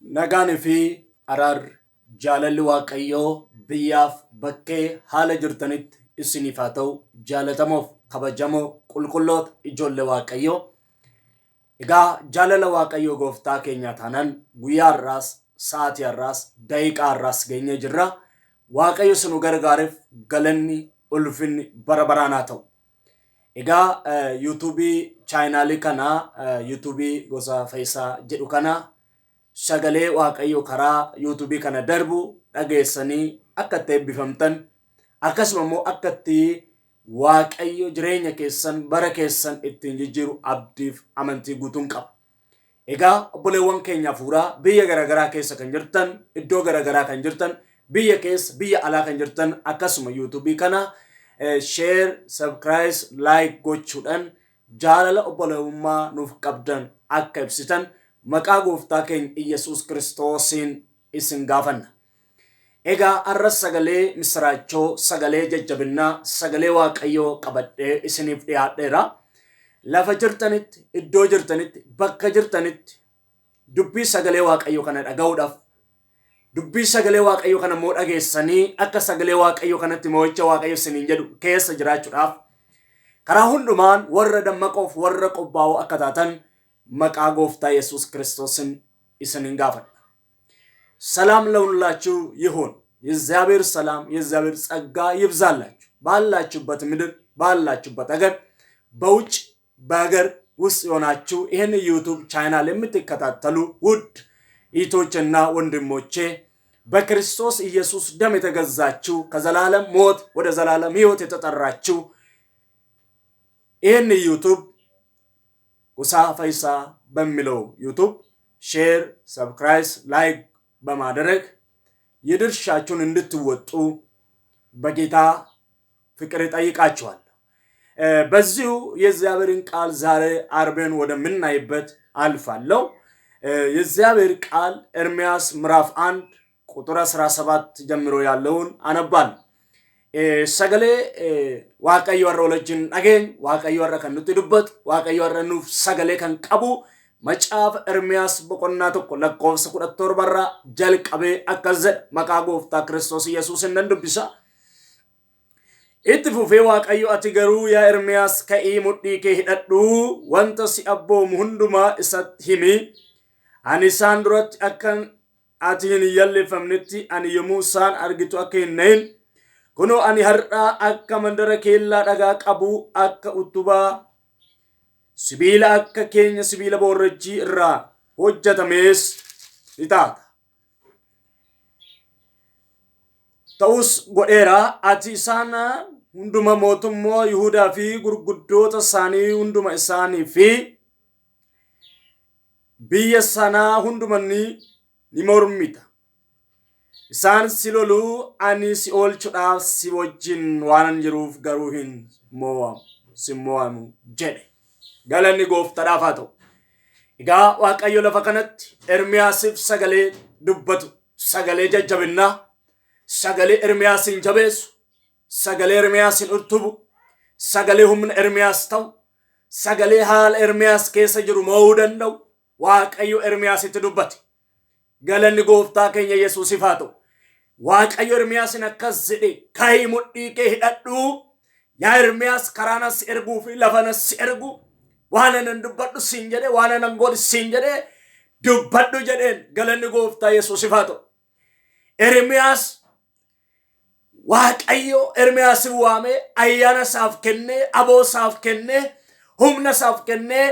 Nagaan fi araarri, jaalalli Waaqayyoo biyyaaf bakkee haala jirtanitti isiniif haa ta'u jaalatamoof kabajamoo qulqulloota ijoollee Waaqayyoo. Egaa jaalala Waaqayyoo gooftaa keenyaa taanaan guyyaa har'aas sa'aatii har'aas daqiiqaa har'aas geenyee jirra. Waaqayyo si nu gargaareef galanni ulfinni bara baraan haa ta'u. Egaa yuutuubii chaayinaalii kana yuutuubii gosa Fayisaa jedhu kana sagalee Waaqayyo karaa yuutuubii kana darbu dhageessanii akka itti eebbifamtan akkasuma immoo akka itti Waaqayyo jireenya keessan bara keessan ittiin jijjiiru abdiif amantii guutuun qaba. Egaa obboleewwan keenya hafuuraa biyya garaagaraa keessa kan jirtan, iddoo garaagaraa kan jirtan, biyya keessa, biyya alaa kan jirtan akkasuma yuutuubii kana share, subscribe, like gochuudhaan jaalala obboleewwummaa nuuf qabdan akka ibsitan maqaa gooftaa keenya Iyyasuus Kiristoosiin isin gaafanna. Egaa har'as sagalee misiraachoo, sagalee jajjabinnaa, sagalee Waaqayyoo qabadhee isiniif dhiyaadheera. Lafa jirtanitti, iddoo jirtanitti, bakka jirtanitti dubbii sagalee Waaqayyoo kana dhaga'uudhaaf, dubbii sagalee Waaqayyoo kana immoo dhageessanii akka sagalee Waaqayyoo kanatti mo'icha Waaqayyo isiniin jedhu keessa jiraachuudhaaf karaa hundumaan warra dammaqoof warra qophaa'oo akka taatan maqaa gooftaa Yesuus Kiristoosin isinin gaafadha. ሰላም ለሁላችሁ ይሁን። የእግዚአብሔር ሰላም የእግዚአብሔር ጸጋ ይብዛላችሁ። ባላችሁበት ምድር ባላችሁበት አገር በውጭ በሀገር ውስጥ የሆናችሁ ይህን ዩቱብ ቻናል የምትከታተሉ ውድ እህቶችና ወንድሞቼ በክርስቶስ ኢየሱስ ደም የተገዛችሁ ከዘላለም ሞት ወደ ዘላለም ሕይወት የተጠራችሁ ይህን ዩቱብ ጎሳ ፈይሳ በሚለው ዩቱብ share፣ subscribe፣ like በማድረግ የድርሻችሁን እንድትወጡ በጌታ ፍቅር እጠይቃችኋለሁ። በዚሁ የእግዚአብሔርን ቃል ዛሬ አርብን ወደምናይበት አልፋለሁ። የእግዚአብሔር ቃል ኤርምያስ ምዕራፍ 1 ቁጥር 17 ጀምሮ ያለውን አነባለሁ። Sagalee Waaqayyo har'a wajjin dhageenyu, Waaqayyo har'a kan nutti dubbatu, Waaqayyo har'a nuuf sagalee kan qabu macaafa Ermiyaas boqonnaa 1 lakkoofsa 17 irraa jalqabee akkas jedha. Maqaa gooftaa Kiristoos Yesuusin nan dubbisa. Itti fufee Waaqayyo ati garuu yaa Ermiyaas ka'ii mudhii kee hidhadhu wanta si abboomu hundumaa isatti himi. Ani isaan duratti akka ati hin yallifamnetti ani yommuu isaan argitu akka hin na'in. Kunoo ani har'aa akka mandara keellaa dhagaa qabu akka utubaa sibiila akka keenya sibiila boorrajjii irraa hojjetamees ni taata. Ta'us godheera ati isaan hunduma mootummaa Yihuudaa fi gurguddoota isaanii hunduma isaanii fi biyya sanaa hunduma ni mormita. Isaan si lolu ani si oolchuudhaaf si wajjin waanan jiruuf garuu hin mo'amu si mo'amu jedhe. Galanni gooftadhaaf haa ta'u. Egaa Waaqayyo lafa kanatti Ermiyaasiif sagalee dubbatu, sagalee jajjabinnaa, sagalee Ermiyaasin jabeessu, sagalee Ermiyaasin uttubu, sagalee humna Ermiyaas ta'u, sagalee haala Ermiyaas keessa jiru mo'uu danda'u Waaqayyo Ermiyaasitti dubbate. Galanni gooftaa keenya Yesuusiif haa ta'u. Waaqayyo Ermiyaasin akkas jedhe ka'ii mudhii kee hidhadhu. Yaa Ermiyaas karaa na si erguu fi lafa na si ergu waan anan dubbadhu siin jedhe waan anan godhi siin jedhe dubbadhu jedheen galanni gooftaa Yesuusiif haa ta'u. Ermiyaas Waaqayyo Ermiyaasin waamee ayyaana isaaf kennee aboo isaaf kennee humna isaaf kennee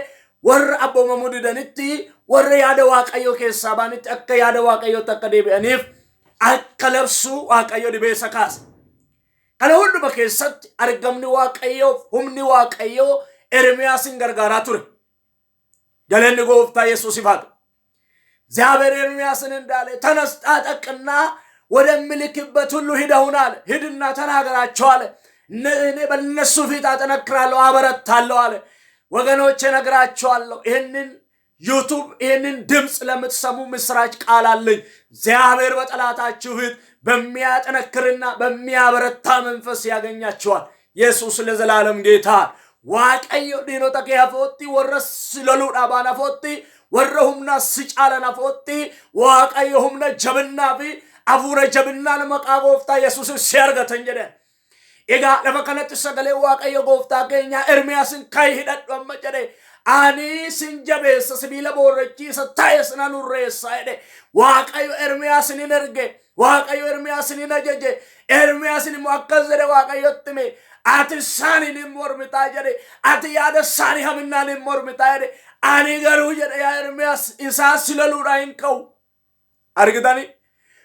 warra abboomamuu didanitti warra yaada Waaqayyoo keessaa ba'anitti akka yaada Waaqayyootti akka deebi'aniif akka labsu Waaqayyo dibee isa kaase. Kana hunduma keessatti argamni Waaqayyoof humni Waaqayyoo Ermiyaasin gargaaraa ture. Galanni gooftaa Yesuusiif haa ta'u. እግዚአብሔር ኤርምያስን እንዳለ ተነስ ታጠቅና ወደምልክበት ሁሉ ሂድ አሁን አለ። ሂድና ተናገራቸው አለ። እኔ በእነሱ ፊት አጠነክራለሁ፣ አበረታለሁ አለ። ወገኖቼ እነግራቸዋለሁ፣ ይህንን ዩቱብ ይህንን ድምፅ ለምትሰሙ ምስራች ቃል አለኝ። እግዚአብሔር በጠላታችሁ ፊት በሚያጠነክርና በሚያበረታ መንፈስ ያገኛችኋል። ኢየሱስ ለዘላለም ጌታ። Waaqayyo diinota kee afootti warra si loluudhaa ba'an afootti Warra humnaa si caalan afootti Waaqayyo humna jabinnaa fi hafuura jabinnaan maqaa gooftaa Yesuusin si argatan jedhe. Egaa lafa kanatti sagalee Waaqayyo gooftaa keenyaa Ermiyaasin ka'i hidhadhu amma jedhe. Ani sin jabeessa sibiila boorrachiisa ta'es nan hurreessa jedhe. Waaqayyo Ermiyaasin hin erge. Waaqayyo Ermiyaasin hin ajaje. Ermiyaasin immoo akkas jedhe Waaqayyotti hime. Ati isaaniin hin mormitaa jedhe. Ati yaada isaanii haminnaan hin mormitaa jedhe. Ani garuu jedhe yaa Ermiyaas isaan si loluudhaan hin ka'u. Argitanii?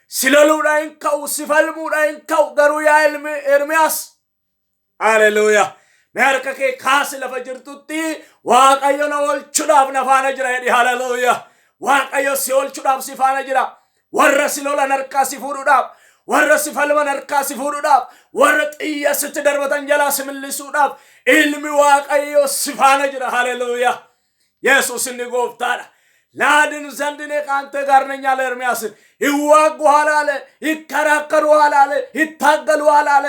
Si loluudhaan hin ka'u, si falmuudhaan hin ka'u garuu yaa Ermiyaas. Haleluuyaa. Mee harka kee kaasi lafa jirtutti Waaqayyo na oolchuudhaaf na faana jira jedhi. Haleluuyaa. Waaqayyo si oolchuudhaaf si faana jira. Warra si lolan harkaa si fuudhuudhaaf, warra si falman harkaa si fuudhuudhaaf, warra xiyya sitti darbatan jalaa si millisuudhaaf ilmi Waaqayyo si faana jira. Haleluuyaa. Yesuus inni gooftaadha. ላድን ዘንድ እኔ ከአንተ ጋር ነኝ አለ ኤርምያስን። ይዋጉሃል አለ፣ ይከራከሩሃል አለ፣ ይታገሉሃል አለ።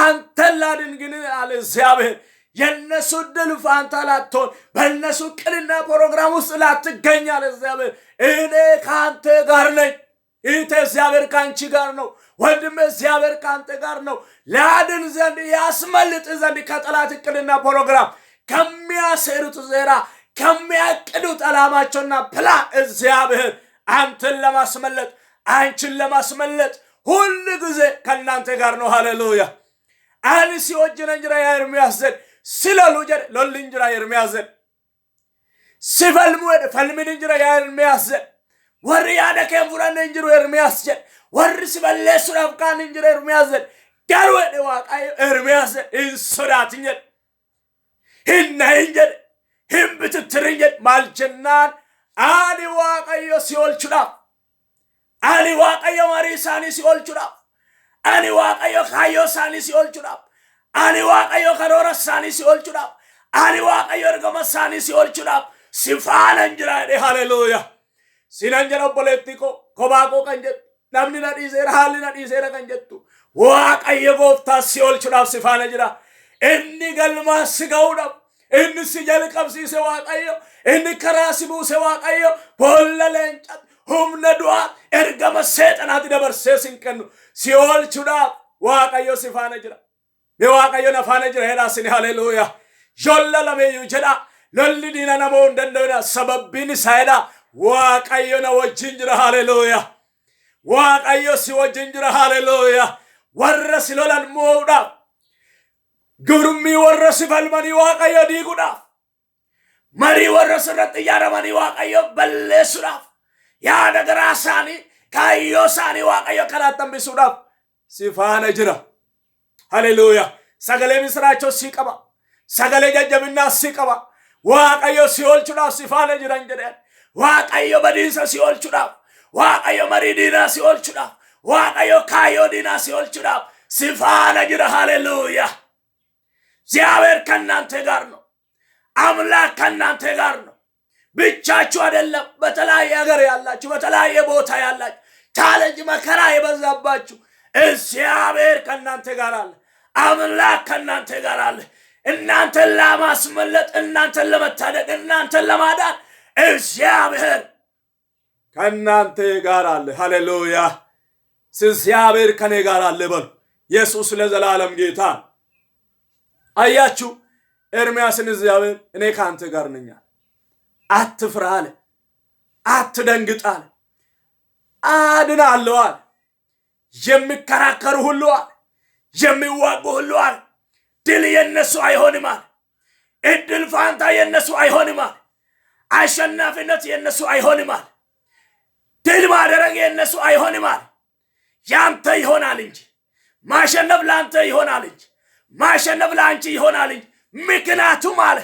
አንተን ላድን ግን አለ እግዚአብሔር የእነሱ ድል ፋንታ ላትሆን በእነሱ ቅድና ፕሮግራም ውስጥ ላትገኝ አለ እግዚአብሔር። እኔ ከአንተ ጋር ነኝ። እህቴ እግዚአብሔር ከአንቺ ጋር ነው። ወንድሜ እግዚአብሔር ከአንተ ጋር ነው። ሊያድን ዘንድ ያስመልጥ ዘንድ ከጠላት እቅድና ፕሮግራም ከሚያሴሩት ሴራ ከሚያቅዱት ዓላማቸውና ፕላን እግዚአብሔር አንተን ለማስመለጥ አንቺን ለማስመለጥ ሁል ጊዜ ከእናንተ ጋር ነው። ሃሌሉያ። Ani si wajjinan jira yaa Ermiyaas jedhe. Si lolu jedhe lolli hin jira Ermiyaas jedhe. Si falmu jedhe falmin hin jira yaa Ermiyaas jedhe. Warri yaada kee hin fudhanne hin jiru Ermiyaas jedhe. Warri si balleessuudhaaf kaan hin jiru Ermiyaas jedhe. Garuu jedhe Waaqayyo Ermiyaas jedhe hin sodaatin jedhe. Hin nahin jedhe. Hin bitittirin jedhe. Maal jennaan ani Waaqayyo si oolchuudhaaf. Ani Waaqayyo marii isaanii si oolchuudhaaf. Ani Waaqayyo kaayyoo isaanii si oolchuudhaaf. Ani Waaqayyo karoora isaanii si oolchuudhaaf. Ani Waaqayyo ergama isaanii si oolchuudhaaf si faanan jira jedhe. Haleluuyaa. Sinan jedha obboleettii koo kophaa koo kan jettu namni na dhiiseera haalli na dhiiseera kan jettu Waaqayyo gooftaa si oolchuudhaaf si faana jira. Inni galmaa si ga'uudhaaf inni si jalqabsiise Waaqayyo inni karaa si buuse Waaqayyo boolla leencaatti humna du'aa ergama seexanaatti dabarsee si hin kennu si oolchuudhaaf Waaqayyo si faana jira. Mee Waaqayyo na faana jira jedhaa sini haleluuyaa. Yolla lameeyyuu jedhaa lolli diina namoo hin danda'udha sababbiin isaa jedhaa Waaqayyo na wajjin jira haleluuyaa. Waaqayyo si wajjin jira haleluuyaa. Warra si lolan mo'uudhaaf gurmii warra si falmanii Waaqayyo diiguudhaaf marii warra sirratti ijaaramanii Waaqayyo balleessuudhaaf yaada garaa isaanii kaayyoo isaanii Waaqayyo karaatti hambisuudhaaf si faana jira. Haleluuyaa. Sagalee misiraachoo si qaba. Sagalee jajjabinaa si qaba. Waaqayyo si oolchuudhaaf si faana jiran jedheen. Waaqayyo badiisa si oolchuudhaaf. Waaqayyo marii diinaa si oolchuudhaaf. Waaqayyo kaayyoo diinaa si oolchuudhaaf si faana jira. Haleluuyaa. እግዚአብሔር ከእናንተ ጋር ነው። አምላክ ከእናንተ ጋር ነው። ብቻችሁ አይደለም። በተለያየ ሀገር ያላችሁ፣ በተለያየ ቦታ ያላችሁ፣ challenge መከራ የበዛባችሁ እግዚአብሔር ከእናንተ ጋር አለ። አምላክ ከእናንተ ጋር አለ። እናንተን ለማስመለጥ፣ እናንተን ለመታደግ፣ እናንተን ለማዳን እግዚአብሔር ከእናንተ ጋር አለ። ሃሌሉያ። እግዚአብሔር ከኔ ጋር አለ በሉ። ኢየሱስ ለዘላለም ጌታ። አያችሁ ኤርምያስን እግዚአብሔር እኔ ከአንተ ጋር ነኝ አለ። አትፍራ አለ። አትደንግጥ አለ። አድናለሁ አለ። የሚከራከሩ ሁሉ አለ፣ የሚዋጉ ሁሉ አለ፣ ድል የነሱ አይሆንም አለ። እድል ፋንታ የነሱ አይሆንም አለ። አሸናፊነት የነሱ አይሆንም አለ። ድል ማድረግ የነሱ አይሆንም አለ። ያንተ ይሆናል እንጂ ማሸነፍ ለአንተ ይሆናል እንጂ ማሸነፍ ለአንቺ ይሆናል እንጂ። ምክንያቱም አለ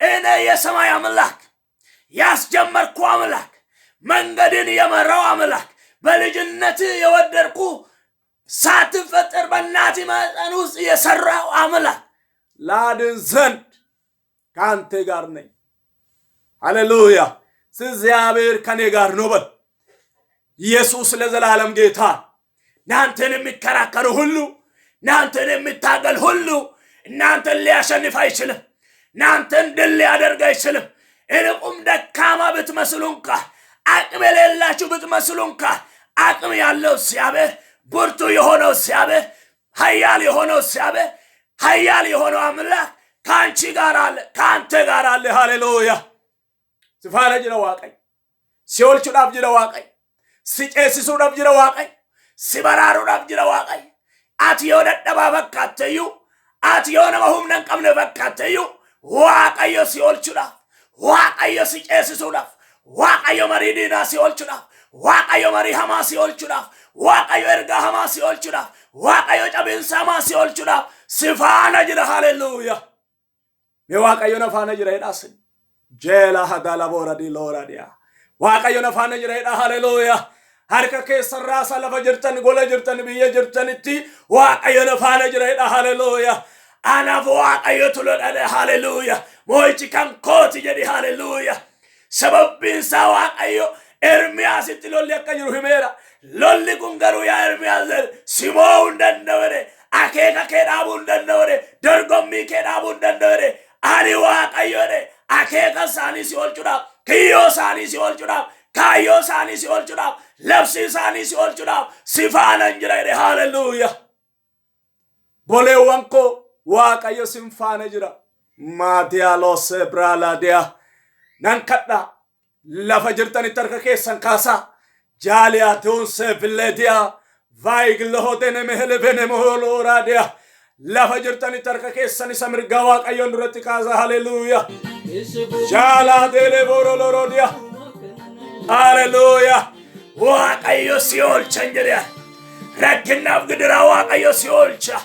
እኔ የሰማይ አምላክ ያስጀመርኩ አምላክ መንገድን የመራው አምላክ በልጅነት የወደድኩ ሳትፈጠር በእናት ማህፀን ውስጥ የሰራው አምላክ ላድን ዘንድ ከአንተ ጋር ነኝ። ሃሌሉያ። እግዚአብሔር ከኔ ጋር ነው በል። ኢየሱስ ለዘላለም ጌታ። እናንተን የሚከራከሩ ሁሉ፣ እናንተን የሚታገል ሁሉ እናንተን ሊያሸንፍ አይችልም። እናንተን ድል ሊያደርግ አይችልም። ይልቁም ደካማ ብትመስሉ እንኳ፣ አቅም የሌላችሁ ብትመስሉ እንኳ፣ አቅም ያለው እግዚአብሔር፣ ብርቱ የሆነው እግዚአብሔር፣ ኃያል የሆነው እግዚአብሔር፣ ኃያል የሆነው አምላክ ከአንቺ ጋር አለ፣ ከአንተ ጋር አለ። ሃሌሉያ። Si faana jira Waaqayyo. Si oolchuudhaaf jira Waaqayyo. Si ceesisuudhaaf jira Waaqayyo. Si baraaruudhaaf jira Waaqayyo. Ati yoo dadhabaa fakkaatteyyuu, ati yoo nama humna hin qabne fakkaatteyyuu, Waaqayyo si oolchuudhaaf, Waaqayyo si ceesisuudhaaf, Waaqayyo marii diinaa si oolchuudhaaf, Waaqayyo marii hamaa si oolchuudhaaf, Waaqayyo ergaa hamaa si oolchuudhaaf, Waaqayyo cabinsa hamaa si oolchuudhaaf si faana jira. Haleluuya. Mee Waaqayyo na faana jira jedhaa sin. Jeela hadala boora di loora diyaa. Waaqayyo na faana jira jedhaa. Haleluuya. Harka keessan raasaa lafa jirtan, gola jirtan, biyya jirtanitti Waaqayyo na faana jira jedhaa. Haleluuya. Anaaf Waaqayyotu lodhadhe. Haleluuya. Moo'ichi kan kooti jedhi. Haleluuya. Sababbiin isaa Waaqayyo Ermiyaasitti lolli akka jiru himeera. Lolli kun garuu yaa Ermiyaas si mo'uu hin danda'u jedhe. Akeeka kee dhaabuu hin danda'u jedhe. Dorgommii kee dhaabuu hin danda'u jedhe. Ani Waaqayyo jedhe. Akeeka isaanii si oolchuudhaaf, kiyyoo isaanii si oolchuudhaaf, kaayyoo isaanii si oolchuudhaaf, labsii isaanii si oolchuudhaaf si faanan jira jedhe. Haleluuya. Boleewwan koo, Waaqayyo sin faana jira. Maatiyaa loosee biraalaadiyaa. Nan kadhaa, lafa jirtanitti harka keessan kaasaa. Jaaliyaa tuunsee filleetiyaa. Vaayigilooteen mehelebene moholooraadiyaa. Lafa jirtanitti harka keessan isa mirgaa Waaqayyoon duratti kaasaa. Haleluuya. Jaalaa teelee booroloroodiyaa. Haleluuya. Waaqayyo si oolchan jedhe. Rakkinaaf gidiraa Waaqayyo si oolcha.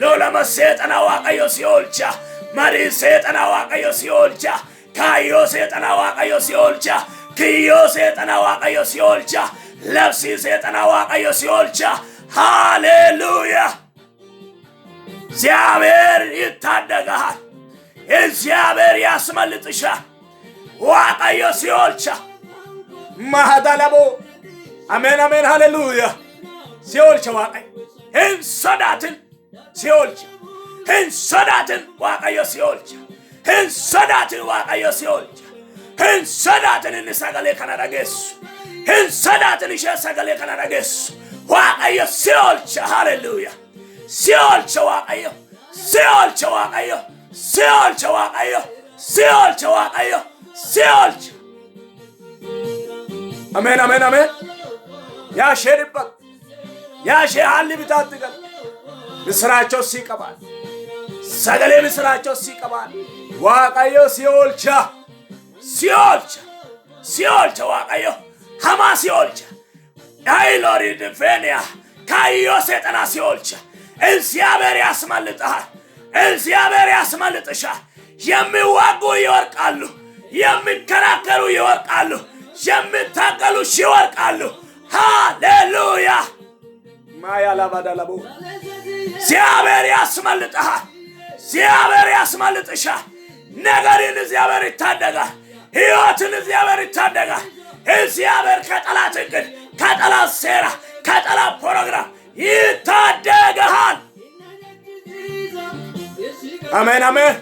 Lolama seexanaa Waaqayyo si oolcha. Marii seexanaa Waaqayyo si oolcha. Kaayyoo seexanaa Waaqayyo si oolcha. Kiyyoo seexanaa Waaqayyo si oolcha. Labsii seexanaa Waaqayyo si oolcha. Haleluuya. እግዚአብሔር ይታደግሃል። እግዚአብሔር ያስመልጥሻል። Waaqayyo si oolcha. Mahadalabo. Ameen, ameen, haleluuya. Si oolcha Waaqayyo. Hin sodaatin, si oolcha. Hin sodaatin, Waaqayyo si oolcha. Hin sodaatin, Waaqayyo si oolcha. Hin sodaatin, inni sagalee kana dhageessu. Hin sodaatin, ishee sagalee kana dhageessu. Waaqayyo si oolcha. Haleluuya. Si oolcha Waaqayyo. Si oolcha Waaqayyo. Si oolcha Waaqayyo. Si oolcha Waaqayyo. Si oolcha. Ameen, ameen, ameen. Yaa ishee dhiphatu. Yaa ishee haalli bitaatti galu. Misiraachoo sii qabaan. Sagalee misiraachoo sii qabaan. Waaqayyo si oolcha. Si oolcha. Si oolcha Waaqayyo. Hamaa si oolcha. Ayiloorii difeeniyaa. Kaayyoo seexanaa si oolcha. እግዚአብሔር ያስመልጥሃል። እግዚአብሔር ያስመልጥሻል። የሚዋጉ ይወድቃሉ። የሚከራከሩ ይወድቃሉ። የሚታገሉሽ ይወድቃሉ። ሃሌሉያ። ማያ ላባዳላቦ። እግዚአብሔር ያስመልጥሃል። እግዚአብሔር ያስመልጥሻል። ነገርን እግዚአብሔር ይታደጋል። ሕይወትን እግዚአብሔር ይታደጋል። እግዚአብሔር ከጠላት እቅድ፣ ከጠላት ሴራ፣ ከጠላት ፕሮግራም ይታደግሃል። አሜን፣ አሜን።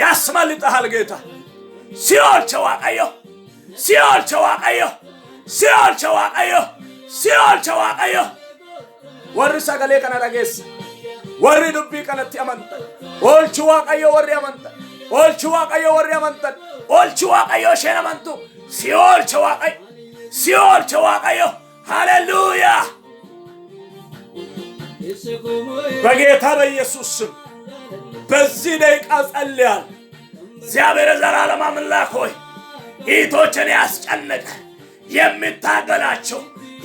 ያስመልጥሃል ጌታ። Si oolcha Waaqayyo. Si oolcha Waaqayyo. Si oolcha Waaqayyo. Si oolcha Waaqayyo. Warri sagalee kana dhageessa. Warri dubbii kanatti amantan. Oolchu Waaqayyo warri amantan. Oolchu Waaqayyo warri amantan. Oolchu Waaqayyo isheen amantu. Si oolcha Waaqayyo. Si oolcha Waaqayyo. Haleluuyaa. በጌታ በኢየሱስ ስም በዚህ ደቂቃ ጸልያል። እግዚአብሔር የዘላለም አምላክ ሆይ፣ እህቶችን ያስጨነቀ፣ የሚታገላቸው፣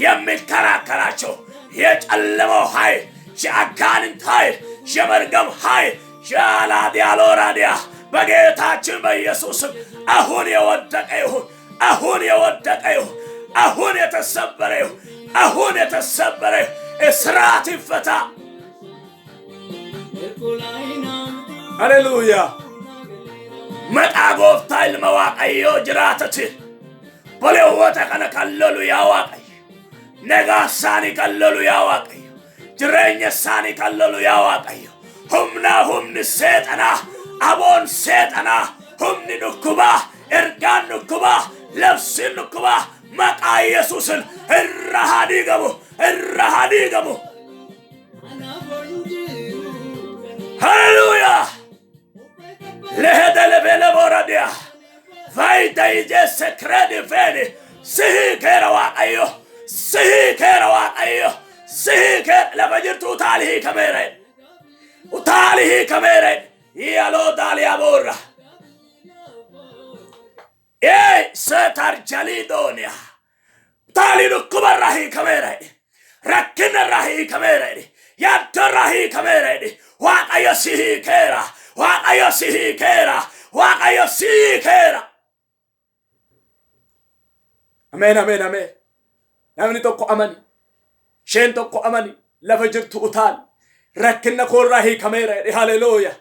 የሚከራከራቸው የጨለመው ኃይል፣ የአጋንንት ኃይል፣ የመርገም ኃይል ዣላዲያሎራዲያ በጌታችን በኢየሱስም አሁን የወደቀ ይሁን። አሁን የወደቀ ይሁን። አሁን የተሰበረ ይሁን። አሁን የተሰበረ ይሁን። እስራት ይፈታ። ሃሌሉያ። Maqaa Gooftaa ilma Waaqayyoo jiraatati boleewwata kana kan lolu yaa Waaqayyo, nagaa isaanii kan lolu yaa Waaqayyo, jireenya isaanii kan lolu yaa Waaqayyo, humnaa humni seexanaa, aboon seexanaa, humni dhukkubaa Ergaan dhukkubaa, labsiin dhukkubaa maqaa Yesuusin irra haa diigamu, irra haa diigamu. Haleluuyaa! Lehedele boradia. Vaita ijesse kredi fedi. Si hiikeera Waaqayyo. Si hiikeera Waaqayyo. Si hiikeera lafa jirtu utaali hiikameera. Utaali hiikameera. Yaloo daaliyaa boorra. Ee setar jaliidoonia. Utaalii dhukkubarraa hiikameera. Rakkinarraa hiikameera. Yaaddorraa hiikameera. Waaqayyo si hiikeera. Waaqayyo si hiikeera. Waaqayyo si hiikeera. Ameen ameen ameen. Namni tokko amani. Isheen tokko amani. Lafa jirtu utaali. Rakkinna koorraa hiikameera jedhe haleluuya.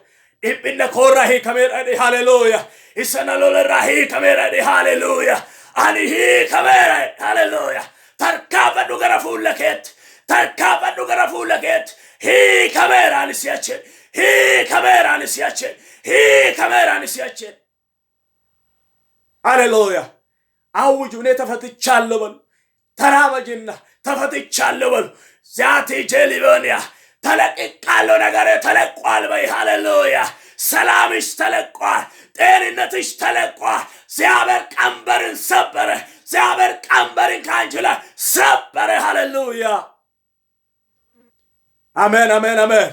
Dhiphinna koorraa hiikameera jedhe haleluuya. Isa na lolerraa hiikameera jedhe haleluuya. Ani hiikameera jedhe haleluuya. Tarkaanfadhu gara fuula keetti. Tarkaanfadhu gara fuula keetti. Hiikameera ani si'achi. Hiikameera ani si'achi. Hiikameera ani si'achi. ሃሌሉያ አውጁ። እኔ ተፈትቻለሁ በሉ። ተራመጅና ተፈትቻለሁ በሉ። ዛቲ ጀሊቦንያ ተለቅቃለሁ፣ ነገሬ ተለቋል በይ። ሃሌሉያ ሰላምሽ ተለቋል፣ ጤንነትሽ ተለቋል። እግዚአብሔር ቀንበርን ሰበረ። እግዚአብሔር ቀንበርን ከአንቺ ላይ ሰበረ። ሃሌሉያ አሜን፣ አሜን፣ አሜን።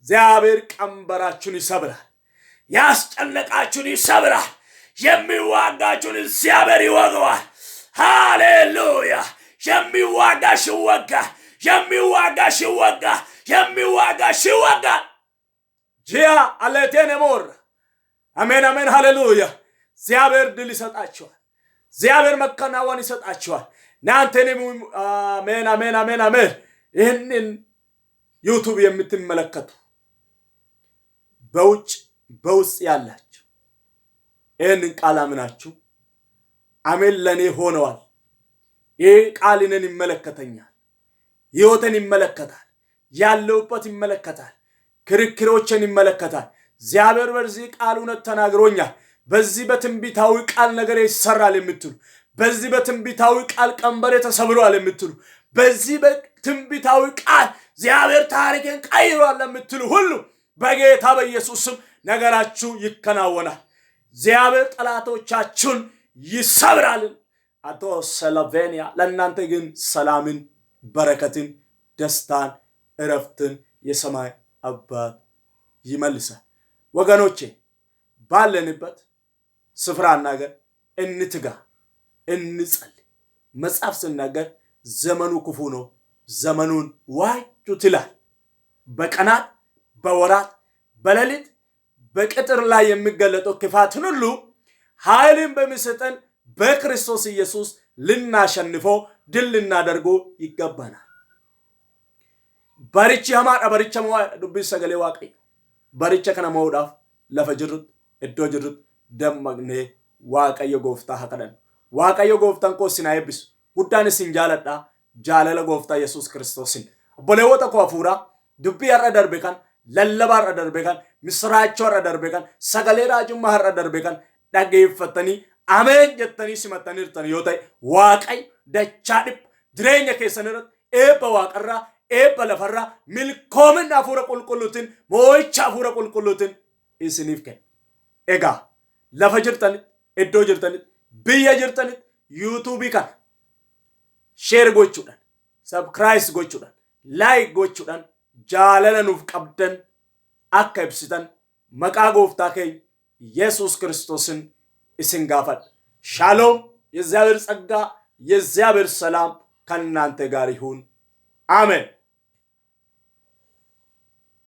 እግዚአብሔር ቀንበራችሁን ይሰብራል። ያስጨነቃችሁን ይሰብራል። የሚዋጋችሁን እግዚአብሔር ይወገዋል። ሃሌሉያ! የሚዋጋሽ ይወጋል። የሚዋጋሽ ይወጋል። የሚዋጋሽ ይወጋል። ጂያ አለቴን ሞር አሜን አሜን፣ ሃሌሉያ። እግዚአብሔር ድል ይሰጣችኋል። እግዚአብሔር መከናወን ይሰጣችኋል። እናንተን አሜን አሜን አሜን አሜን። ይህንን ዩቱብ የምትመለከቱ በውጭ በውስጥ ያላችሁ ይህንን ቃል አምናችሁ አሜን ለእኔ ሆነዋል። ይህ ቃል እኔን ይመለከተኛል፣ ሕይወቴን ይመለከታል፣ ያለሁበት ይመለከታል፣ ክርክሮችን ይመለከታል። እግዚአብሔር በዚህ ቃል እውነት ተናግሮኛል። በዚህ በትንቢታዊ ቃል ነገር ይሰራል የምትሉ፣ በዚህ በትንቢታዊ ቃል ቀንበሬ ተሰብሯል የምትሉ፣ በዚህ በትንቢታዊ ቃል እግዚአብሔር ታሪክን ቀይሯል ለምትሉ ሁሉ በጌታ በኢየሱስ ስም ነገራችሁ ይከናወናል። እግዚአብሔር ጠላቶቻችሁን ይሰብራል። አቶ ሰላቬኒያ ለእናንተ ግን ሰላምን፣ በረከትን፣ ደስታን፣ እረፍትን የሰማይ አባት ይመልሳል። ወገኖቼ ባለንበት ስፍራና ሀገር እንትጋ፣ እንጸልይ። መጽሐፍ ስናገር ዘመኑ ክፉ ነው፣ ዘመኑን ዋጁት ይላል። በቀናት በወራት በሌሊት በቅጥር ላይ የሚገለጠው ክፋትን ሁሉ ኃይልን በሚሰጠን በክርስቶስ ኢየሱስ ልናሸንፈው ድል ልናደርገው ይገባናል። Barichi hamaadha. Baricha mo'aadha dubbiin sagalee Waaqayyo. Baricha kana mo'uudhaaf lafa jirrutti iddoo jirrutti dammaqnee Waaqayyo gooftaa haa kadhannu. Waaqayyo gooftaan koo isin haa eebbisu. Guddaan isin jaaladha. Jaalala gooftaa Yesuus Kiristoosin. Obboleewwota koo hafuuraa dubbii har'a darbe kan lallaba har'a darbe kan misiraachoo har'a darbe kan sagalee raajummaa har'a darbe kan dhageeffatanii ameen jettanii simattaniirtan yoo ta'e Waaqayyo dachaa dhibba jireenya keessan irratti eebba waaqarraa eebba lafarraa milkoomina hafuura qulqulluutiin moo'icha hafuura qulqulluutiin isiniif kenna. Egaa lafa jirtanitti iddoo jirtanitti biyya jirtanitti yuutuubii kana share gochuudhaan subscribe gochuudhaan like gochuudhaan jaalala nuuf qabdan akka ibsitan maqaa gooftaa keenya Yesuus Kiristoosin isin gaafadha. ሻሎም። የእግዚአብሔር ጸጋ የእግዚአብሔር ሰላም ከእናንተ ጋር ይሁን። አሜን።